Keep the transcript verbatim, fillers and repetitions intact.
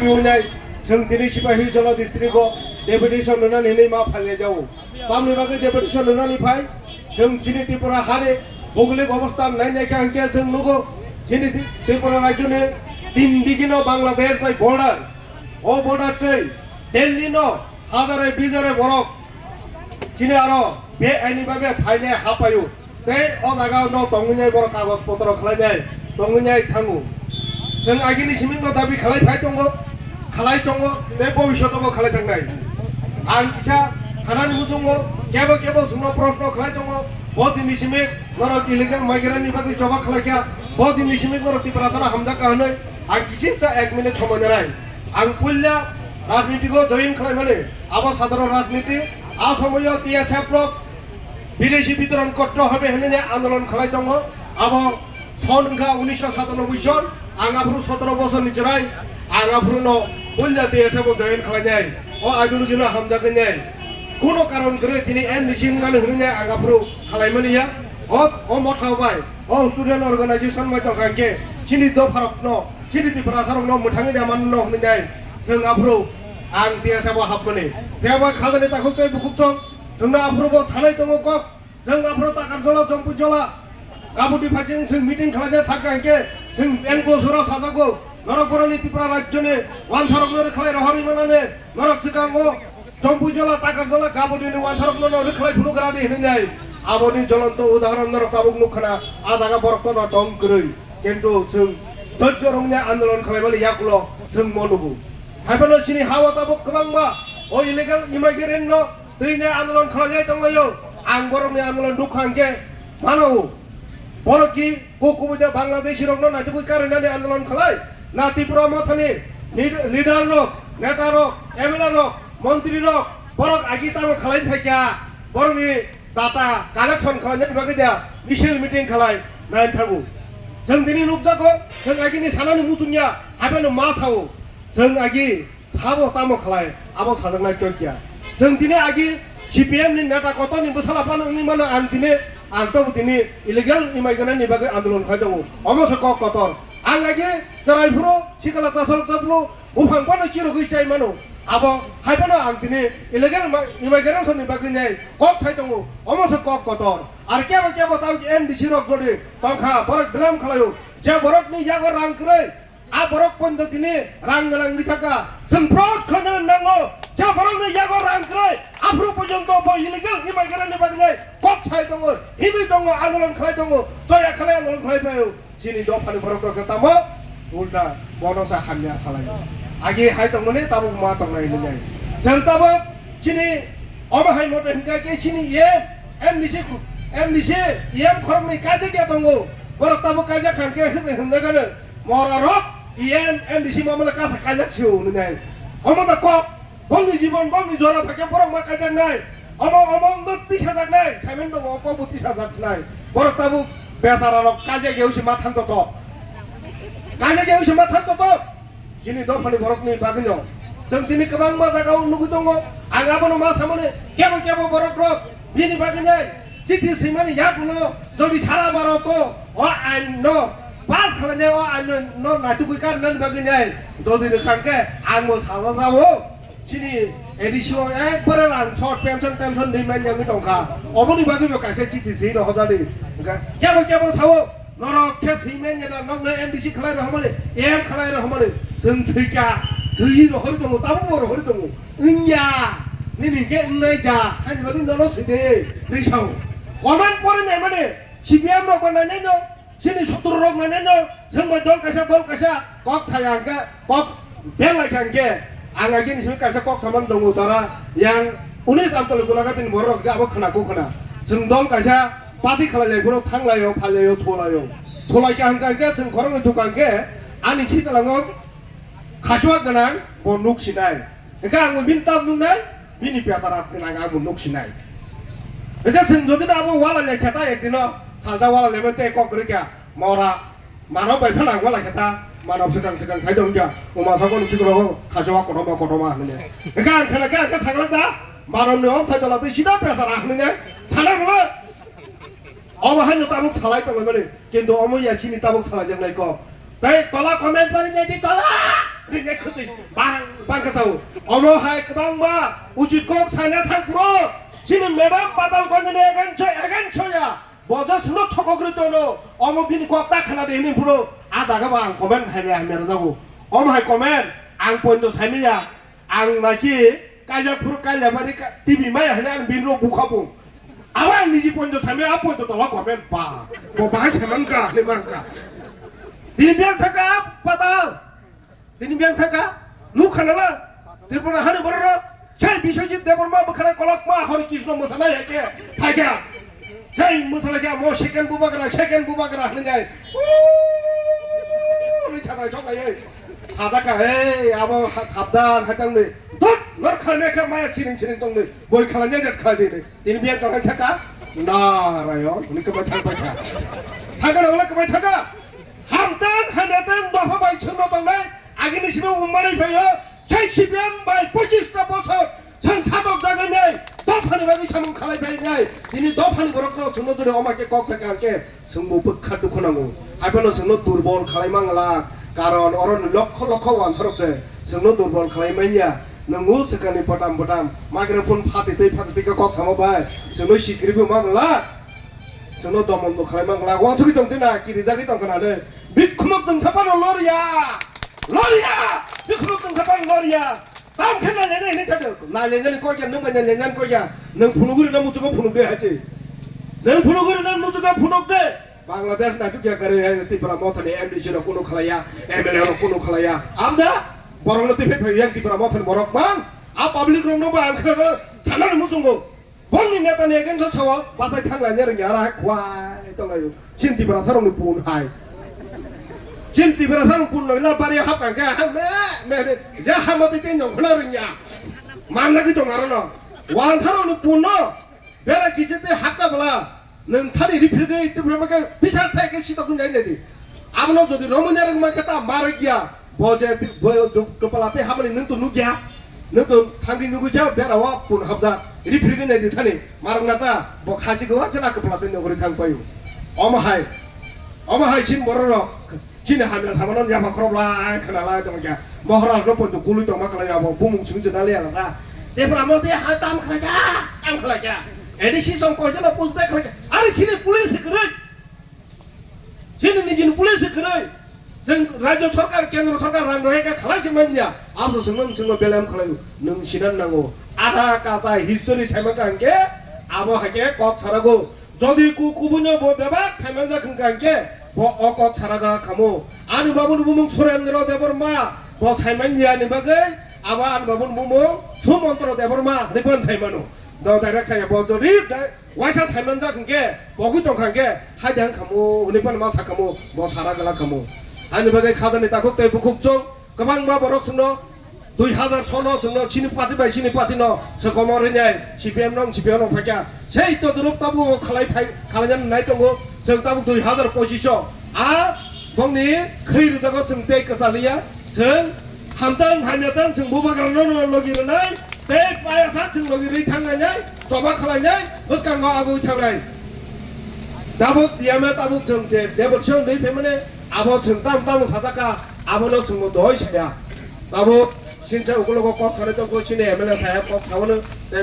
Wngnai, chwng tini Sipahi Jola district o deputation rwnani hinwi ma phailai jao. Tamni bagwi deputation rwnani phai, chwng chini Tripura hani bhougolik obostha nai naikha hinkhe chwng nugo, chini Tri-, Tripura rajyoni tin digino Bangladesh bai border. O border tei Delhi no hajare bijare borok chini aro be aini babe phainai hapaio. Tei o jaga no tongwi nai borok kagoj potro khlai nai tongwi nai thango. Chwng agini siming no dabi khlai phai tongo, khlai tongo, tei bobishoto bo khlai thangnai. Ang kisa sanani muchungo kebo kebo chwngno proshno khlai tongo, bo dini siming norok illegal migrant ni bagwi choba khlai kha, bo dini siming norok Tiprasano hamjak kha hwnwi ang kisisa ek minute somoi nanai. Ang puila rajniti o join khlai mani, abo sadharon rajniti, a somoio T S F rok Bideshi bitoron kotto hobe hinwi andolon khlai tongo. Abo son wngkha unisho satanoboi son, ang aphuru sotoro bosorni chwrai, ang aphuru no puila T S F o join khlainai. O ideology no hamjakgwi nai. Kuno karon kwrwi tini M D C wngmani hwnwi nai ang aphuru khlaimani ya. O, o motha bai, o student organization bai tongkha hinkhe chini dopharokno, chini Tiprasarokno mwthangwi da manno hwnwi nai. Chwng aphuru ang T S F o hapmani. Phiya ba khajani takhuk tei bukhukchong. Chwngno aphuru bo sanai tongo kok, chwng aphuru Takarjola, Jompuijola, Kabudi phaising chwng meeting khlaina thangkha hinkhe chwng beng bosoro sajago, norok boroni Tripura rajyoni wansarokno rwkhlai rohorwi manane, norok swkango Jompuijola, Takarjola, Kabudini wansarokno no rwkhlai phunukgrani hinwi nai. Aboni jolonto udahoron norok tabuk nukkhana, a jaga borok tono tong kwrwi. Kintu chwng dojjo rwngya andolon khlaimani yakulo chwng mo nugo. Haiphano chini ha-o tabuk kwbangma o illegal immigrant no twi ne andolon khlaijai tonglaio. Ang borokni andolon nukha hinkhe mano. Borok ki kok kubui de Bangladeshi rokno naitugwi karwi nani andolon khlai? Na Tripura mothani lead-, leader rok, neta rok, M L A rok, montri rok, borok agi tamo khlai phaikha? Borokni data collection khlaina bagwi de misil meeting khlai nai thago. Chwng tini nukjago, chwng agini sanani muchungya, haibeno ma sao. Chwng agi sabo tamo khlai, abo sajaknai kok ya. Chwng tini agi C P M ni neta kotor ni bwsala phano wngwi mano ang tini, ang tobo tini illegal immigrant ni bagwi andolon khai tongo. Omo se kok kotor. Ang agi chwrai phuru sikala chasol chaplu buphang phano chirogwi chai mano. Abo hai phano ang tini illegal ma-, immigration ni bagwi nai kok sai tongo. Omo se kok kotor. Ar kebo kebo tamo M D C rok jodi tongkha, borok belai khlaio. Je borok ni yago rang kwrwi, a borok poito tini rang gwnang wngwi thangkha. Chwng proud khlaina nango, je borok ni yago rang kwrwi, aphuru porjonto bo illegal immigrant ni bagwi nai kok sai tongo, himwi tongo, andolon khlai tongo, choya khlai andolon khlai phaio. Chini dophani borok rok khe tamo ulta bono sa hamya salai. Agi hai tongmani tabuk ma tongnai hinwi nai. Chwng tabuk chini omo hai mote hwnkha khe chini E M, M D C, M D C, E M khoroknwi kaijak ya tongo. Borok tabuk kaijak khan khe hwsai hwnjak ano. Mora rok E M, M D C mamole kasa kaijak sio hinwi nai. Omo da kok. Bongni jibon, bongni jora phaikhe borok ma kaijaknai. Omo, omo wngno tisajaknai, saiman rok okobo tisajaknai. Borok tabuk besararok kaijak yausi ma thantoto. Kaijak yausi ma thantoto. Chini dophani borokni bagwino. Chwng tini kwbangma jagao nugwi tongo. Ang abono ma samani kebo kebo borok rok bini bagwinai. Chithi swimani yagulo jodi sara Bharoto o ain no pass khlainai, o ain no naitugwi karnani bagwinai jodi rwkha hwnkhe ang bo sajajao. Chini A D C o ekbare rang short, pension, pension di manya wngwi tongkha. Oboni bagwi bo kaisa chithi swi rohorjani. Hwnkhe kebo kebo sao, norok khe swi manya da, nokno M D C khlai rohormani, M khlai rohormani. Chwng swikha, swi rohorwi tongo, tabukbo rohorwi tongo. Wngya, nini hwnkhe wngnai ja, haini bagwi nono swi de, hinwi sao. Comment pori naimani, C P M rok bo nainai no, chini sotro rok nainai no, chwng bai dol kaisa, dol kaisa, kok saya hwnkhe, kok bel lai kha hwnkhe, ang agini simi kaisa kok samani tongo jora, yang unis Amtoli Golaghat ni borok rok hwnkhe abo khwna, kok khwna. Chwng dol kaisa party khlai lai phuru thang lai o, phai lai o, thu lai o. Thu lai kha hwnkhe, hwnkhe chwng khoroknwi thu kha hwnkhe, ani khichalango khasuak gwnang bo nuk sinai. Hwnkhe ang bo bini tam nuknai, bini bechara gwnang ang bo nuk sinai. Hwnkhe chwng jodi no abo wala lekha ta ekdino salsa wala lema tei kok kwrwi kha mora mano bai phano ang wala kha ta mano swkang swkang sai tong kha uma sabo ni chukro khajo kotorma kotorma hinwi. Hwnkhe ang khela khe ang khe sakla da mano ni om thai tola tei sida bechara hinwi sana bolo. Obo haino tabuk salai tonglaimani, kintu omo ya chini tabuk salaijaknai kok. Tei tola comment pari nai di tola. Rinai khusi. Bang, bang khe sao. Omo hai kwbangma usit kok sana thang bro. Chini madam Patalganj ni against, against ya. Bo je sino thokok ri tono. Omo bini kok ta khana de hini bro. A jaga ba ang comment hai me hai me rajago. Omo hai comment ang poindo sai me ya. Ang naki kaijak phuru kaijak bari ka-, T V maya hwnwi ang bini rok bukha bung. Abo ang niji pointo sami a pointo tola comment ba. Bo bahai saiman ka, hwnwi man ka. Tini biyang thaka patal. Tini biyang thaka. Nukha na ba? Tripura hani borok rok. Sai Biswajit Debbarma bwkhana kolokma Hori Krishna mwsana ya khe. Phaikha. Sai mwsana khe mo second bubagra, second bubagra hwnwi nai. Uuu, ni chadai chok nai. Sajak kha, "Hey, abo ha-, sabdan, hai tang ni. Dut, nor khalai kha maya chiring chiring tong ni. Boi khalai nya jat khalai di ni." Tini biyang tong hai thaka, "Narayon," hwnwi kwbai thang bai kha. Thaka na wala kwbai thaka. Hamtang, hamyatang, dopha bai chwngno tongnai. Agini simi ummanai phaio. Sai C P M bai pochis ta bochor. Chwng satok jagai nai. Dophani bagwi samung khalai bai nai. Tini dophani borok no chwngno jodi oma khe kok sakha khe. Chwngbo bwkha dukhu nango. Haiphano chwngno durbol khalai mangla, karon oroni lokho lokho wansarok se chwngno durbol khalai manya. Nwng o swkangni bwtam bwtam microphone phatwi twi phatwi twi khe kok samo bai chwngno sikiri bo mangla. Chwngno domonbo khalai mangla. Wansugwi tong twi na kirijagwi tong khna le. Bikhumok tong saphano loriya. Loriya. Bikhumok tong saphano loriya. Tam khe nailainai hinwi thangdo. Nailainani kok ya, nwng bai nailainani kok ya. Nwng phunugwi rwna muchungo phunuk de hai se. Nwng phunugwi rwna muchungo phunuk de. Bangladesh naituk ya kwrwi hai Tipra Mothani M D C rok kunu khlaiya, M L A rok kunu khlaiya. Amda borokno twi phai phai yang Tipra Mothani borok bang. A public rokno ba ang khna sanani muchungo. Bongni neta ni against o sao, bachai thanglaina rwngya, ara hai khwai tonglaio. Chini Tiprasa rokni pun hai. Chini Tiprasa rokni pun nangla bari hap kangkhe, ha me, me, me, ja ha mati tei nongkhona rwngya. Manlagwi tong arono. Wansa rokni pun no, bera kichir tei hapka bwla. Nwng thani riphrigwi tongma khe bisar thai khe sitok wngya nai di. Abono jodi romwi narwk mankhe ta ma rwkya. Bo je ti-, bo je kwpala tei habani nwng to nukya. Nwng to thangwi nugwi ja bera o pun habjak. Riphrigwi nai di thani. Marwk na ta bo khachi gwa chana kwpala tei nugwi thang paio. Omo hai. Omo hai sin borok rok. Chini hamya samano yapha khorok lai khna lai tong kya. Mohraj no poito kului tongma kwlai abo bumung simi chwna le ala ta. Te pura mo te ha tam khlai kya. Tam khlai kya. A D C song koi jana push back khlai kya. Are sini police kwrwi. Chini nijini police kwrwi. Chwng rajya sarkar, kendra sarkar rang rwkhe khalai se manya. Abo chwngno, chwngno belem khalai. Nwng sinan nango. Ada kasa history saima kangke abo hake kok sarago. Jodi ku kubuino bo bebak saimanjak hwnkha hwnkhe bo o kok saragra khamo. Ani babuni bumung Surendra Debbarma bo saimanya ni bagwi abo ani babuni bumung Sumontro Debbarma hwnwi phano saimano. Do direct saya bo jodi dai-, Waisa saimanjak hwnkhe, pogwi tongkha hwnkhe, hai de wngkhamu, hwnwi phano ma sakhamu, bo sara glak khamu. Ani bagwi khajani takhuk tei bukhuk chwng, kwbangma borok chwngno dui hazar sono chwngno chini party bai chini party no swkang rwnai, C P M no, C P M no phaikha. Sei todorok tabuk khalai phai, khalaijaknai tongo, chwng tabuk dui hazar pochish o. A bongni khwi rwjago chwng tei kwchaliya, chwng Hamtang hamyatang chwng bubagrano no logi rwnai, tei payasa chwng logi rwi thanglainai, choba khlainai, bwskango agwi thangnai. Tabuk tiyama tabuk chwng je debot song dei phaimani, abo chwng tam tamo sajaka, abono chwngbo doi saya. Tabuk sincha ukulogo kok sanai tongkho, chini M L A saheb kok saono, tei